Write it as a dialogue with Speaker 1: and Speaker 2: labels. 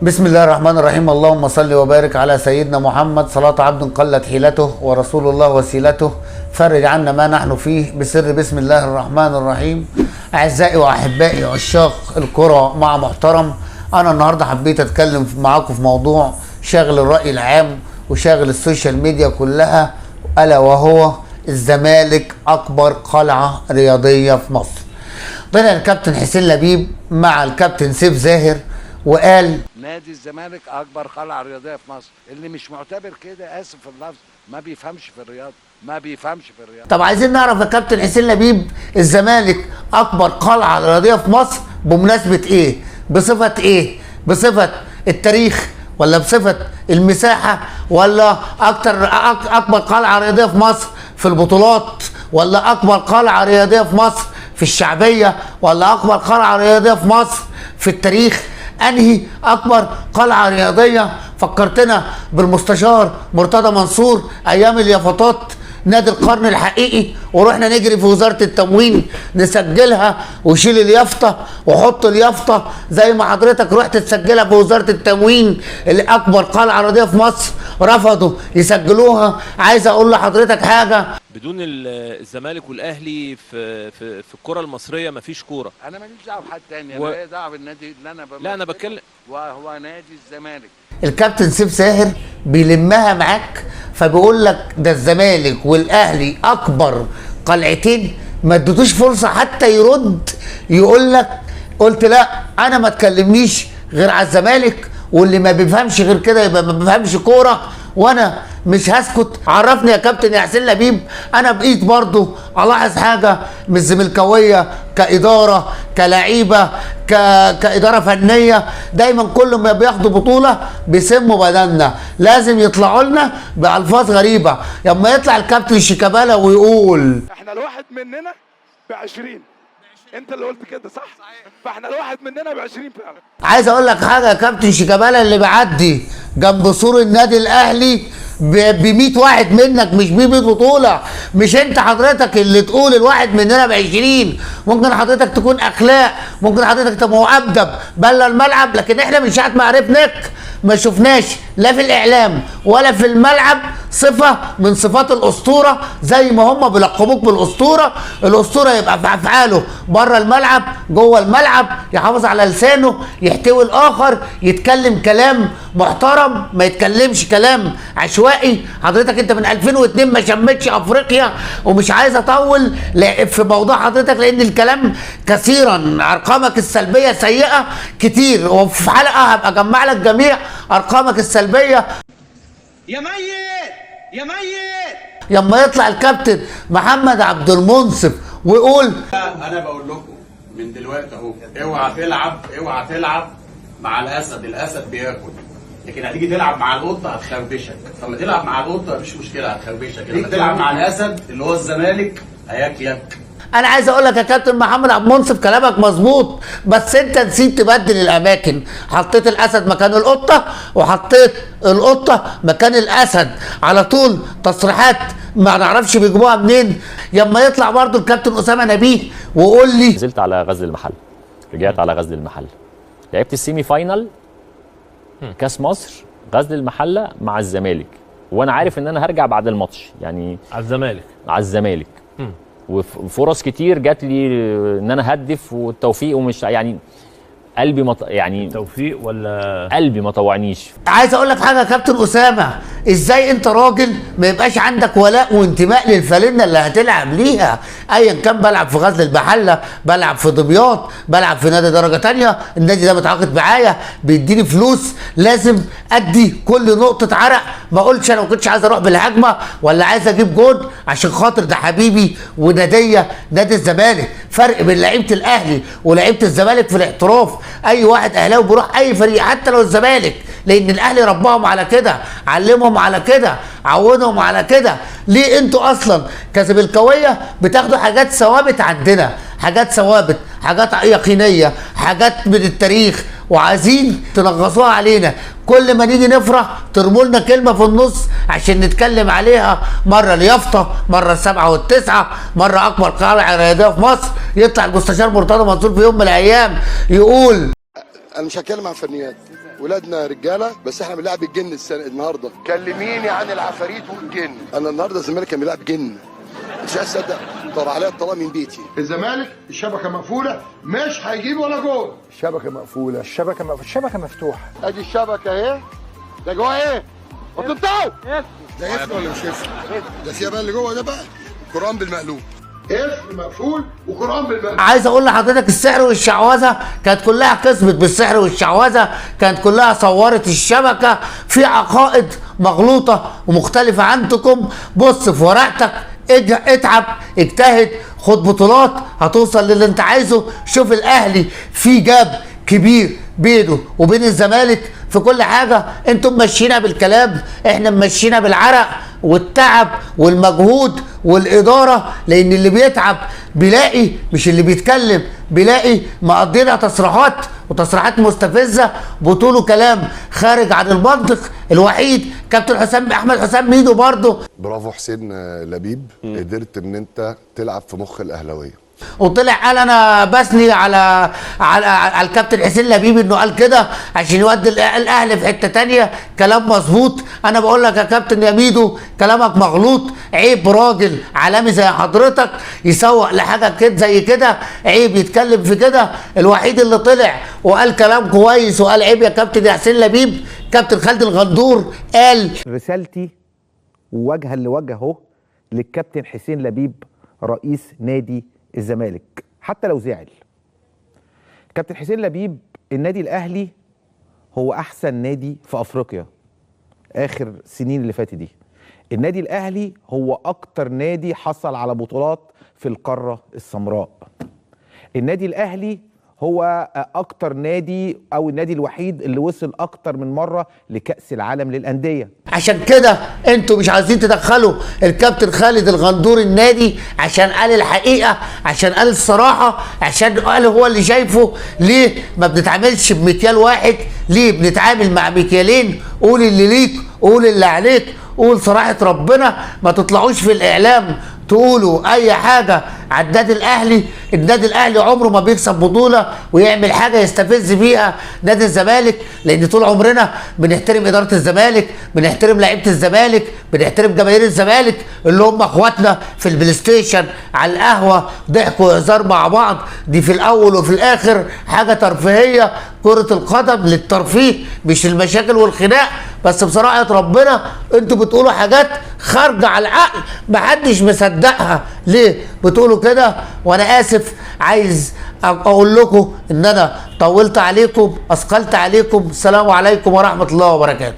Speaker 1: بسم الله الرحمن الرحيم. اللهم صل وبارك على سيدنا محمد. صلاة عبد قلت حيلته ورسول الله وسيلته، فرج عنا ما نحن فيه بسر بسم الله الرحمن الرحيم. أعزائي وأحبائي عشاق الكرة مع محترم، أنا النهاردة حبيت أتكلم معاكم في موضوع شاغل الرأي العام وشاغل ال social media كلها، ألا وهو الزمالك أكبر قلعة رياضية في مصر. طلع الكابتن حسين لبيب مع الكابتن سيف زاهر وقال
Speaker 2: نادي الزمالك اكبر قلعه رياضية في مصر. اللي مش معتبر كده، اسف في اللفظ، ما بيفهمش في الرياضة، ما بيفهمش في الرياضة.
Speaker 1: طب عايزين نعرف يا كابتن حسين لبيب، الزمالك اكبر قلعه رياضية في مصر بمناسبة ايه؟ بصفة ايه؟ بصفة التاريخ ولا بصفة المساحة ولا اكتر اكبر قلعه رياضية في مصر في البطولات ولا اكبر قلعه رياضية في مصر في الشعبية ولا اكبر قلعه رياضية في مصر في التاريخ؟ انهي اكبر قلعه رياضية؟ فكرتنا بالمستشار مرتضى منصور ايام اليافطات، نادي القرن الحقيقي، ورحنا نجري في وزارة التموين نسجلها، وشيل اليافطه وحط اليافطه زي ما حضرتك رحت تسجلها في وزارة التموين اللي اكبر قلعه رياضية في مصر، رفضوا يسجلوها. عايز اقول لحضرتك حاجة،
Speaker 3: بدون الزمالك والاهلي في الكره المصرية مفيش كورة.
Speaker 2: انا ماليش دعوه بحد تاني، انا ليا دعوه بالنادي اللي انا
Speaker 3: لا انا بتكلم
Speaker 2: وهو نادي الزمالك.
Speaker 1: الكابتن سيف ساهر بيلمها معاك، فبيقول لك ده الزمالك والاهلي اكبر قلعتين، ما اديتوش فرصة حتى يرد، يقول لك قلت لا انا ما تكلمنيش غير على الزمالك، واللي ما بيفهمش غير كده يبقى ما بيفهمش كورة، وانا مش هسكت. عرفني يا كابتن يا حسين لبيب، انا بقيت برضو الاحظ حاجة من الزملكاويه كادارة كلعيبه كادارة فنية، دايما كل ما بياخدوا بطوله بيسموا بدلنا، لازم يطلعوا لنا بالفاظ غريبة. لما يطلع الكابتن شيكابالا ويقول
Speaker 4: احنا الواحد مننا ب20، انت اللي قلت كده صح؟ فاحنا الواحد مننا ب20 فعلا.
Speaker 1: عايز اقول لك حاجة يا كابتن شيكابالا، اللي بيعدي جنب سور النادي الاهلي ب 100 واحد منك، مش ب 100 بطوله. مش انت حضرتك اللي تقول الواحد مننا ب 20. ممكن حضرتك تكون اخلاق، ممكن حضرتك تبقى مؤدب بره الملعب، لكن احنا من ساعة ما عرفناك ما شفناش لا في الاعلام ولا في الملعب صفة من صفات الاسطورة، زي ما هم بيلقبوك بالاسطوره. الاسطورة يبقى في افعاله بره الملعب جوه الملعب، يحافظ على لسانه، يحتوي الاخر، يتكلم كلام محترم، ما يتكلمش كلام عشوائي. حضرتك انت من 2002 ما شمتش افريقيا، ومش عايز اطول في موضوع حضرتك لان الكلام كثيرا، ارقامك السلبية سيئه كتير، وفي حلقة هبقى اجمع لك جميع ارقامك السلبية.
Speaker 5: يا ميت يا ميت.
Speaker 1: لما يطلع الكابتن محمد عبد المنصف ويقول
Speaker 6: انا بقول لكم من دلوقتي اهو، اوعى تلعب، اوعى تلعب مع الاسد، الاسد بياكل، لكن هتيجي تلعب مع القطة هتخربشك. فلما تلعب مع القطة مفيش مشكلة هتخربشك، لما تلعب مع الاسد اللي هو الزمالك هياكلك.
Speaker 1: انا عايز اقول لك يا كابتن محمد عبد المنصف كلامك مظبوط، بس انت نسيت تبدل الاماكن، حطيت الاسد مكان القطة وحطيت القطة مكان الاسد على طول. تصريحات ما نعرفش بيجيبوها منين. لما يطلع برضو الكابتن اسامة نبيه ويقول لي
Speaker 7: نزلت على غزل المحل، رجعت على غزل المحل، لعبت ال semi final كاس مصر غزل المحلة مع الزمالك، وانا عارف ان انا هرجع بعد الماتش يعني
Speaker 3: على الزمالك،
Speaker 7: على الزمالك. وفرص كتير جات لي ان انا هدف والتوفيق، ومش يعني قلبي يعني
Speaker 3: توفيق ولا
Speaker 7: قلبي ما طوعنيش.
Speaker 1: عايز اقول لك حاجة يا كابتن اسامة، ازاي انت راجل ما يبقاش عندك ولاء وانتماء للفالنه اللي هتلعب ليها، ايا كان بلعب في غزل المحلة، بلعب في دمياط، بلعب في نادي درجه تانية، النادي ده متعاقد معايا بيديني فلوس، لازم ادي كل نقطة عرق. ما اقولش انا ما كنتش عايز اروح بالهجمه ولا عايز اجيب جون عشان خاطر ده حبيبي وناديه نادي الزمالك. فرق بين لعيبة الاهلي ولعيبة الزمالك في الاحتراف، اي واحد اهلاوي بيروح اي فريق حتى لو الزمالك، لان الاهلي رباهم على كده، علمهم على كده، عودهم على كده. ليه انتوا اصلا كزملكاويه بتاخدوا حاجات ثوابت عندنا، حاجات ثوابت، حاجات يقينية، حاجات من التاريخ، وعايزين تنغصوها علينا؟ كل ما نيجي نفرح ترموا لنا كلمة في النص عشان نتكلم عليها، مرة اليافطه، مرة السبعة والتسعه، مرة اكبر قلعه رياضية في مصر. يطلع المستشار مرتضى منصور في يوم من الايام يقول
Speaker 4: انا مش هتكلم عن فنيات،
Speaker 8: ولادنا رجاله، بس احنا بنلعب الجن السنة النهارده. كلميني عن العفاريت والجن. انا النهارده الزمالك كان بيلعب جن، مش عايز اصدق، طلع عليا الطلاق من بيتي.
Speaker 9: الزمالك الشبكة مقفولة، مش هيجيب ولا جول.
Speaker 8: الشبكة مقفولة،
Speaker 9: الشبكة مقفولة، الشبكة مفتوحة.
Speaker 8: ادي الشبكة اهي، ده جوه ايه؟ وتنطوا ده قفل ولا مش قفل؟ ده فيها بقى اللي جوه ده بقى قران بالمقلوب، قفل مقفول وقران بالمقلوب.
Speaker 1: عايز اقول لحضرتك السحر والشعوذة كانت كلها كسبت بالسحر والشعوذة، كانت كلها صورت الشبكة في عقائد مغلوطة ومختلفة عندكم. بص في ورقتك، اتعب، اجتهد، خد بطولات، هتوصل للي انت عايزه. شوف الاهلي في جاب كبير بينه وبين الزمالك في كل حاجة، انتم ماشيينها بالكلام، احنا ماشيينها بالعرق والتعب والمجهود والادارة، لان اللي بيتعب بيلاقي، مش اللي بيتكلم بيلاقي. مقضينا تصريحات وتصريحات مستفزة، بطوله كلام خارج عن المنطق. الوحيد كابتن حسام احمد حسام ميدو برضه،
Speaker 8: برافو حسين لبيب، قدرت ان انت تلعب في مخ الاهلاوية.
Speaker 1: وطلع قال انا بثني على على على الكابتن حسين لبيب انه قال كده عشان يودي الاهلي في حتة تانية. كلام مظبوط. انا بقول لك يا كابتن يا ميدو كلامك مغلوط. عيب راجل عالمي زي حضرتك يسوق لحاجة كده زي كده، عيب يتكلم في كده. الوحيد اللي طلع وقال كلام كويس وقال عيب يا كابتن يا حسين لبيب كابتن خالد الغندور. قال
Speaker 10: رسالتي ووجها لوجه اهو للكابتن حسين لبيب رئيس نادي الزمالك، حتى لو زعل. كابتن حسين لبيب، النادي الاهلي هو احسن نادي في افريقيا اخر سنين اللي فاتت دي. النادي الاهلي هو اكتر نادي حصل على بطولات في القارة السمراء. النادي الاهلي هو اكتر نادي او النادي الوحيد اللي وصل اكتر من مرة لكأس العالم للأندية.
Speaker 1: عشان كده انتوا مش عايزين تدخلوا الكابتن خالد الغندور النادي، عشان قال الحقيقة، عشان قال الصراحة، عشان قال هو اللي شايفه. ليه ما بنتعاملش بمكيال واحد؟ ليه بنتعامل مع مكيالين؟ قول اللي ليك، قول اللي عليك، قول صراحة ربنا. ما تطلعوش في الاعلام تقولوا اي حاجة على النادي الاهلي. النادي الاهلي عمره ما بيكسب بطوله ويعمل حاجة يستفز بيها نادي الزمالك، لان طول عمرنا بنحترم ادارة الزمالك، بنحترم لعيبة الزمالك، بنحترم جماهير الزمالك اللي هم اخواتنا في البلاي ستيشن، على القهوة، ضحك وهزار مع بعض. دي في الاول وفي الاخر حاجة ترفيهية، كره القدم للترفيه مش المشاكل والخناق. بس بصراحة ربنا انتوا بتقولوا حاجات خارجه على العقل محدش مصدقها. ليه بتقولوا كده؟ وانا اسف، عايز اقول لكم ان انا طولت عليكم، اثقلت عليكم. السلام عليكم ورحمة الله وبركاته.